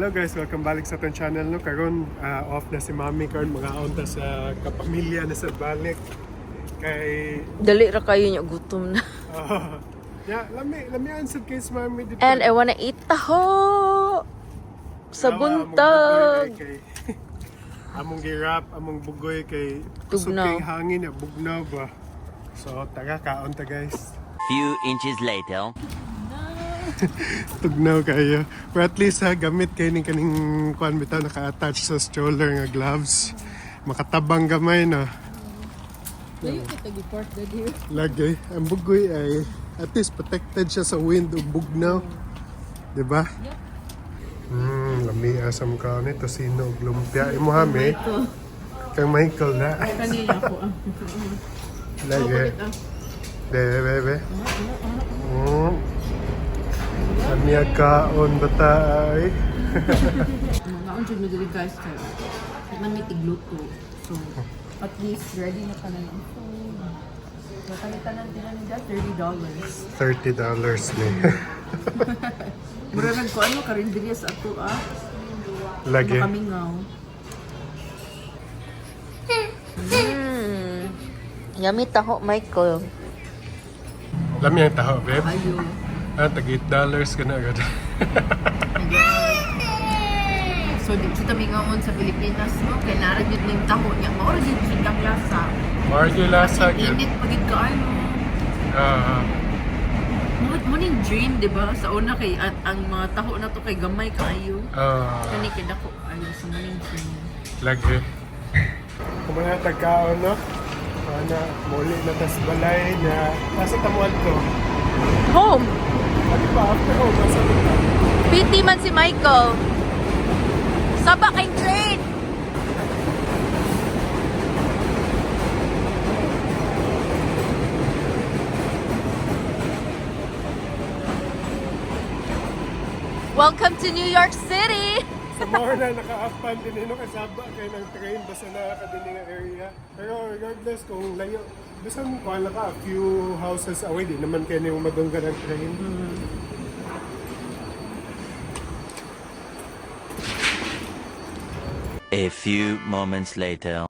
Hello guys, welcome balik sa atong channel, no. Karon off na si Mami karon, mga unta sa kapamilya na sa balik kay Dali ra kayo niya, gutom na. Yeah, lami lami answer kay si Mami dito. And I wanna eat taho! Sa Awa, among buntag! bugoy kay among girap, among bugoy kay kusog Tugnaw. kay hangin na bugnaw ba. So taga kaon ta, guys. Few inches later. Tugnaw kayo. Pero at least ha, gamit kayo ning kaning kuan bitaw naka-attach sa stroller nga gloves. Makatabang gamay na. Layo kita gi-park dad here. Lagi. Ang bugoy ay at least protected siya sa wind o bugnaw. Diba? Yep. Lami asam ka ni tosino ug lumpia imo hami. Kang Michael na. Kanina ko. Lagi. Bebe, bebe. Lami ang kaon bata ay. Mga jud mo diri, guys, kay man may tigluto. So at least ready na ka na ng food. So tanan din ni dad $30. $30 ni. Mura nag ko ano karinderya sa ato ah. Lagi. Makamingaw. Yummy taho, Michael. Lami ang taho, babe. Ayo. Ah, tag $8 ka na agad. So di kita mingawon sa Pilipinas, no, kay nara gyud ning taho niya. Mao ra gyud siya ang lasa. Margie lasa gyud. Init pa gyud kaayo. Ah, Mo ning dream, di ba? Sa una kay at ang mga taho na to kay gamay kaayo. ah, Kani kay dako ayo sa mo ning dream. Lagi. Kumana tagkaon, no? Ana, muli na tas balay na nasa tamuan ko. Home. Ano ba after home? Nasa ta? PT man si Michael. Saba kay train. Welcome to New York City. Sa more na naka-afpan din ino kasaba kay ng train basta na ka din nga area. Pero regardless kung layo, basta mo kuha ka a few houses away di naman kayo nimo madunggan ang train. A few moments later.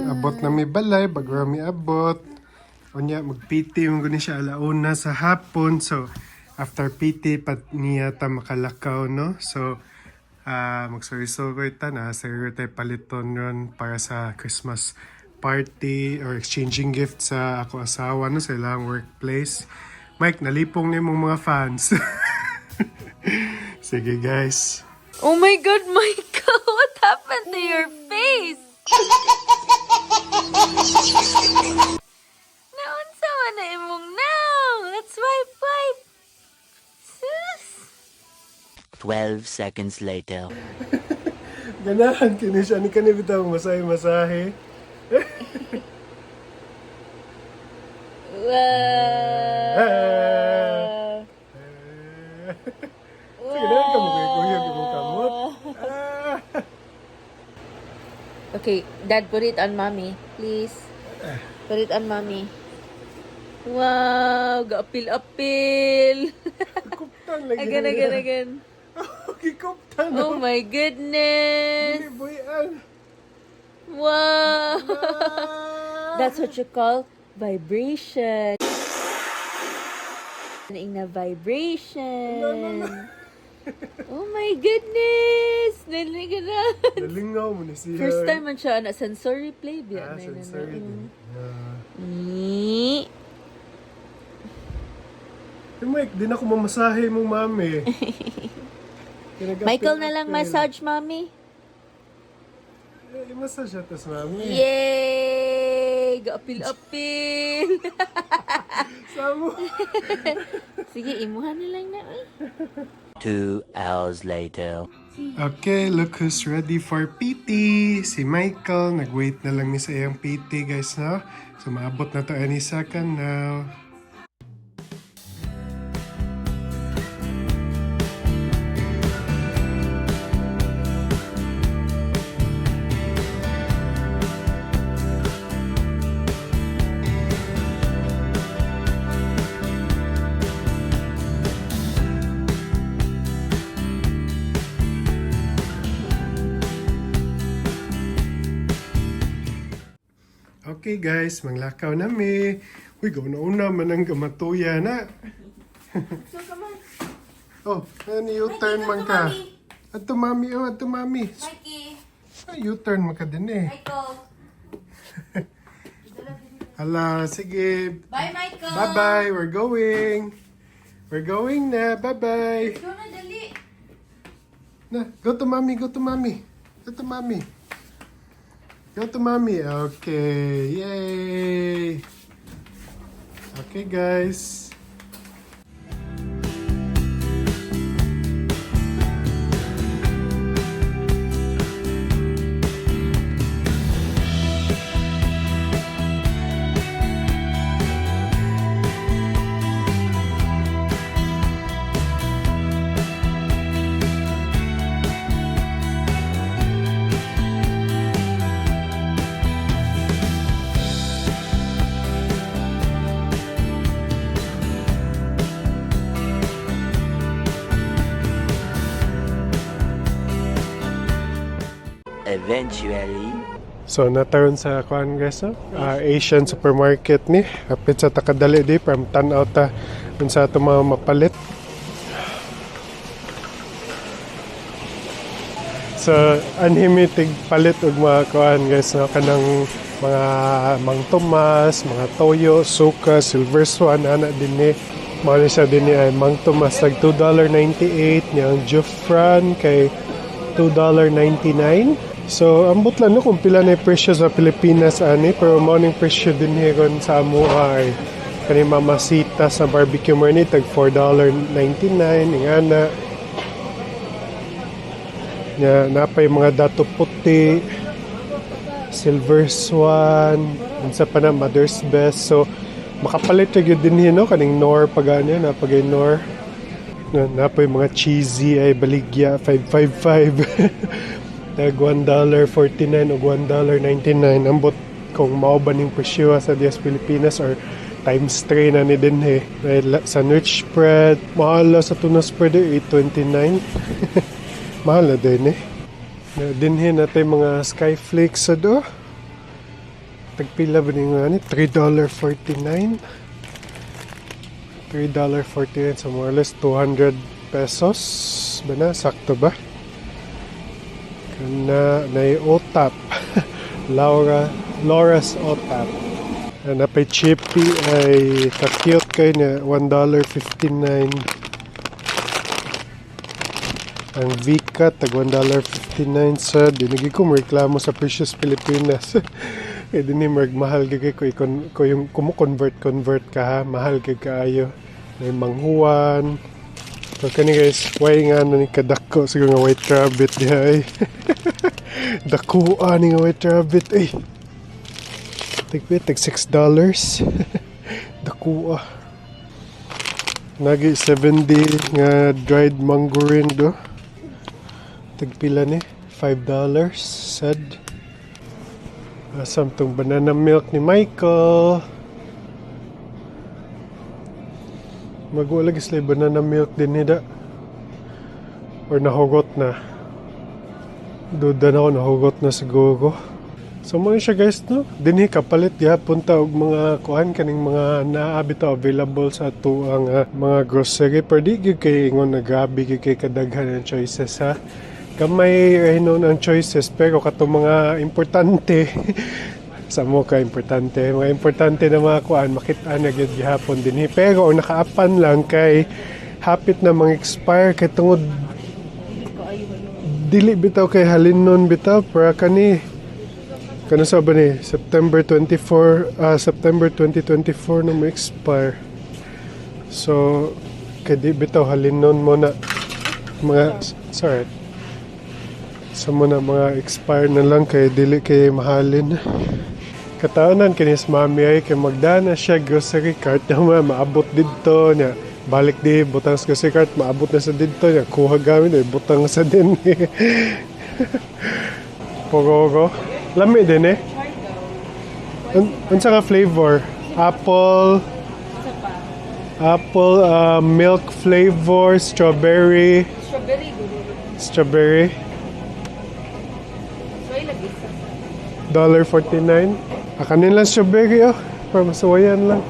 Abot na mi balay, bago mi abot. Unya, mag-PT mo guni siya alauna sa hapon. So, after PT, pat niya ta makalakaw, no? So, magsuri-suroy ta na. Siguro tayo paliton ron para sa Christmas party or exchanging gift sa ako asawa, no? Sa ilang workplace. Mike, nalipong ni mong mga fans. Sige, guys. Oh my God, Michael! What happened to your face? Naunsa man na imong now? Let's wipe, wipe. Sus! 12 seconds later. Ganahan kini siya. Ni kani bitaw masahe-masahe. Wow! Sige na, ka mo kuyog imong kamot. Ah. Okay, Dad, put it on Mommy, please. Put it on Mommy. Wow, gaapil-apil. Kuptan lagi. Again, again, again. Gikuptan. Oh my goodness. Dili buyan. Wow. Ah. That's what you call vibration. Ing na vibration. Oh my goodness! Nalinig na. Nalingaw mo ni siya. First time man siya na sensory play biya. Ah, na, na, na. sensory din. Ah. Ni. Eh, Mike, di na ako mamasahe mong mami. Michael na lang massage, Mommy. Eh, i-massage siya tas mami. Yay! Gaapil-apil! Samo. Sige, imuha na lang na. Uy. 2 hours later. Okay, look who's ready for PT. Si Michael, nag-wait na lang ni sa iyang PT, guys, no? So, maabot na to any second now. Okay guys, manglakaw na mi. Uy, gauna-una man ang gamatuya na. So, come on. Oh, ano U-turn man ka? Ato mami, oh, ato mami. Mikey. Ah, U-turn man ka din eh. Michael. Hala, sige. Bye, Michael. Bye-bye, we're going. We're going na, bye-bye. Go na, dali. Na, go to mommy, go to mommy. Go to mommy. Go to mommy. Okay, yay. Okay, guys. Eventually. So nataron sa kuan guys no? Ah, Asian supermarket ni. Hapit sa takadali di from tan-aw ta unsa ato mga mapalit. So anhimi tig palit og mga kuan guys no, kanang mga Mang Tomas, mga toyo, suka, Silver Swan ana dinhi. Mao ni siya dinhi ay Mang Tomas tag $2.98 niya ang Jufran kay $2.99. So, ambot lang no kung pila na yung presyo sa Pilipinas ani, pero mao ning presyo din ron sa amoa ay kani Mamasita sa barbecue mo ni tag $4.99 ingana. Nya napay mga Datu Puti, Silver Swan, unsa pa na Mother's Best. So, makapalit ra gyud dinhi no kaning Nor pag ano napagay Nor. Na napay mga cheesy ay baligya 555. Tag $1.49 o $1.99 ambot kung mao ba ning presyo sa Dias Pilipinas or times 3 na ni dinhi. May sandwich spread, mahal na sa tuna spread eh, 8.29. Mahal na din eh. Na dinhi natin mga Skyflakes sa do. Tagpila ba ni nga ni? $3.49. $3.49, so more or less 200 pesos. Ba na? Sakto ba? Kana na otap. Laura's otap. Napay chippy ay ka-cute kay na $1.59. Ang Vika, tag $1.59 sa dinigi ko reklamo sa Precious Pilipinas. Eh dinhi merg mahal gyud kay ko ikon ko yung kumo-convert convert ka ha, mahal gyud kaayo. May manghuwan. So kani guys, why nga na ni kadako siguro nga white rabbit diha ay. Dako ani nga white rabbit ay. Tag tag $6. Dako ah. Nagi 70 nga dried mango do. Tagpila ni? $5 sad. Asam tong banana milk ni Michael. Magwala sila banana milk din nida. Or nahugot na. Duda na ako, nahugot na siguro. So mga siya guys no, dinhi kapalit gihapon ta og mga kuan kaning mga naa bitaw available sa atuang mga grocery, pero di gyud kay ingon na grabe gyud kay kadaghan ang choices ha. Gamay ra hinuon ang choices, pero katong mga importante sa mo ka importante, mga importante na mga kuan makita na gyud gihapon dinhi, pero ang nakaapan lang kay hapit na mang expire kay tungod dili bitaw kay halinon bitaw para kani kano sa ba ni September 24, September 2024 na mo expire. So kay di bitaw halinon mo na mga, sorry, so mo na mga expire na lang kay dili kay mahalin. Kataonan kini si mami ay kay magdana siya grocery cart na maabot didto niya, balik di butang sa grocery cart, maabot na sa didto niya, kuha gamit ay butang sa din. Pororo lami din eh. Unsa ka flavor? Apple, apple, milk flavor, strawberry. Strawberry. Strawberry. So, ilagay sa $1.49. Kanin lang strawberry oh. Para masuwayan lang.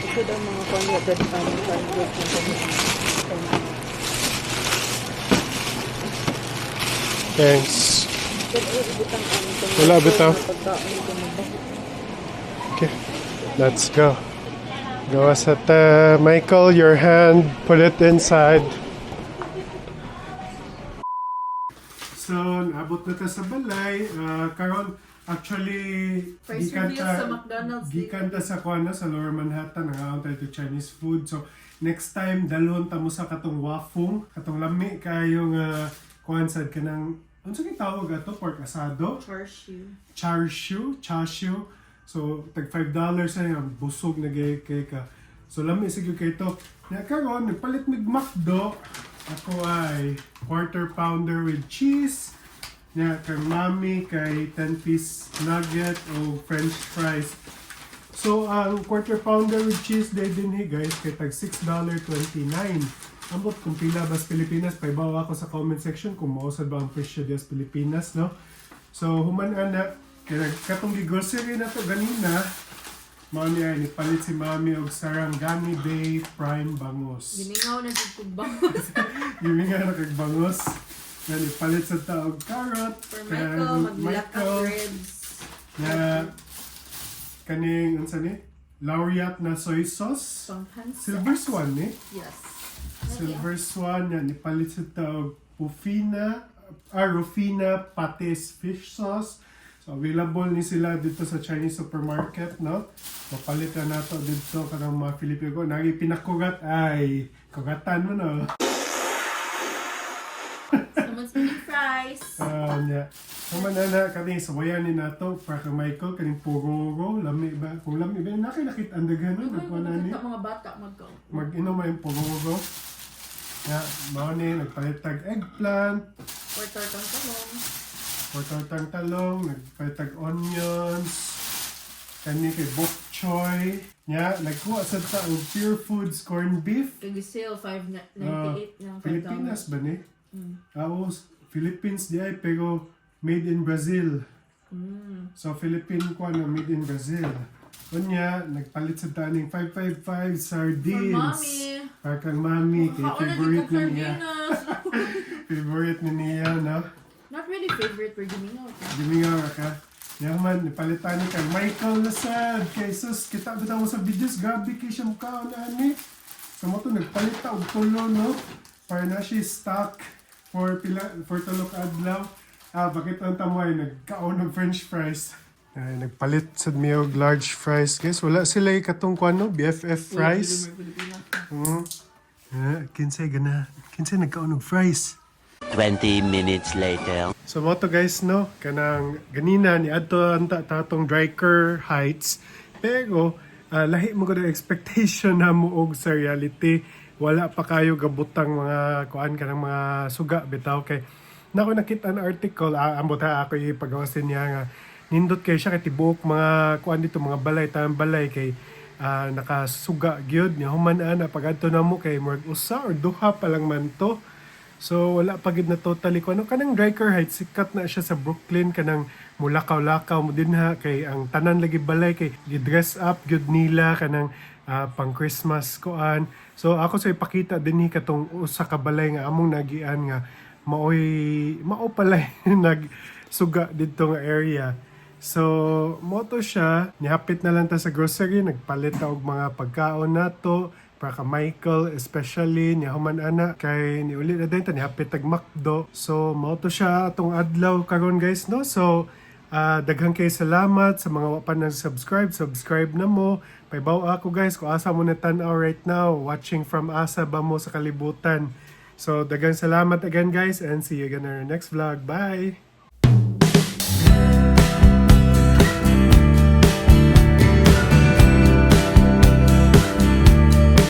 Ito daw mga kanya that canned goods na kanya. Thanks. Wala bitaw. Okay, let's go. Go sa ta. Michael, your hand, put it inside. So, naabot na ta sa balay. Karon, actually, Price gikan review sa McDonald's. Gikan ta sa kuan na, sa Lower Manhattan, nangaon tayo to Chinese food. So, next time, dalhon ta mo sa katong wafong, katong lami kayo nga kuan sad kanang, unsa kay tawag ato? Pork asado? Char siu. Char siu, char siu. So, tag $5 na yun, busog na gay kay ka. So, lami sige kay to. Nya karon nagpalit mig McDo. Ako ay quarter pounder with cheese. Nya kay mami kay 10 piece nugget o french fries. So, ang quarter pounder with cheese day din hi guys kay tag $6.29. Ambot kung pila bas Pilipinas, paibaw ako sa comment section kung mausad ba ang presyo diya sa Pilipinas, no? So, human ana, kaya katong gi-grocery na to ganina, mao niya ay nipalit si Mami og Sarangani Bay Prime Bangus. Gimingaw na jud kog bangos. Gimingaw na kag bangus. Na nipalit sa taog carrot. For kay Michael, maglak ang Michael, ribs. na kaning unsa ni? Laureate na soy sauce. Pangpansa. Silver Swan ni. Yes. Silver Swan yan. Nipalit sa tawag Pufina, Rufina Patis Fish Sauce. So, available ni sila dito sa Chinese supermarket, no? Mapalit na nato dito kanang mga Filipino ko. Nagi pinakugat ay kugatan mo, no? Someone's making fries. Nya. Human na na kaning sawayan ni nato para kay Michael kaning puroro lami ba kung lami ba nakita ang daghan no nagkuha na ni Nakita mga bata magkaon. Mag-inom ay puroro nga mao ni nagpalit tag eggplant. For tortang talong. For tortang talong, nagpalit tag onions, kani kay bok choy. Nya nagkuha sad ta og Pure Foods corned beef. Kag sale 5.98 na $5. Pilipinas ba ni? Ah, oo, Philippines di ay pero made in Brazil. So Philippine ko ano, made in Brazil. Unya, nagpalit sa taning 555 sardines. For mommy. Para kang mami, kay Kaon na favorite jud kog ni niya. sardinas. Favorite ni niya, no? Not really favorite, pero gimingaw ka. Gimingaw ka. Yaman, nipalitan ni kang Michael Lasad. Kay sus, kita ba mo sa videos? Grabe kay siya mukha na ani. Sa mo to, nagpalit ta og tulo, no? Para na siya stock for pila, for tulok adlaw. Ah, bakit ang tamo ay nagkaon ng french fries? Ay, nagpalit sad mi og large fries, guys. Wala sila katong kuan, no? BFF fries. Ah, kinsay gana. Kinsay nagkaon og fries. 20 minutes later. So mo to guys, no, kanang ganina ni adto anta tatong Dryker Heights, pero lahi mo gud ang expectation na mo og sa reality. Wala pa kayo gabutang mga kuan kanang mga suga bitaw kay nako nakita ang article, ambot ha ako ipagawasin niya nga nindot kay siya kay tibuok mga kuan dito, mga balay tamang balay kay nakasuga gyud niya. Human ana pag-adto namo kay murag usa or duha pa lang man to. So wala pa gid na totally ko ano kanang Dryker Heights, sikat na siya sa Brooklyn, kanang mulakaw-lakaw mo din ha kay ang tanan lagi balay kay gi-dress up gyud nila kanang pang Christmas koan. So ako sa ipakita dinhi katong usa ka balay nga among nagian nga maoy mao pala nagsuga didto nga area. So, moto siya, nihapit na lang ta sa grocery, nagpalit ta og mga pagkaon nato para ka Michael especially. Niya human ana kay niuli na din ta, nihapit tag McDo. So, moto siya atong adlaw karon guys, no? So, daghang kay salamat sa mga wa pa nag-subscribe, subscribe na mo. Paibaw ako guys kung asa mo na tan-aw right now, watching from asa ba mo sa kalibutan. So, daghang salamat again guys and see you again in our next vlog. Bye.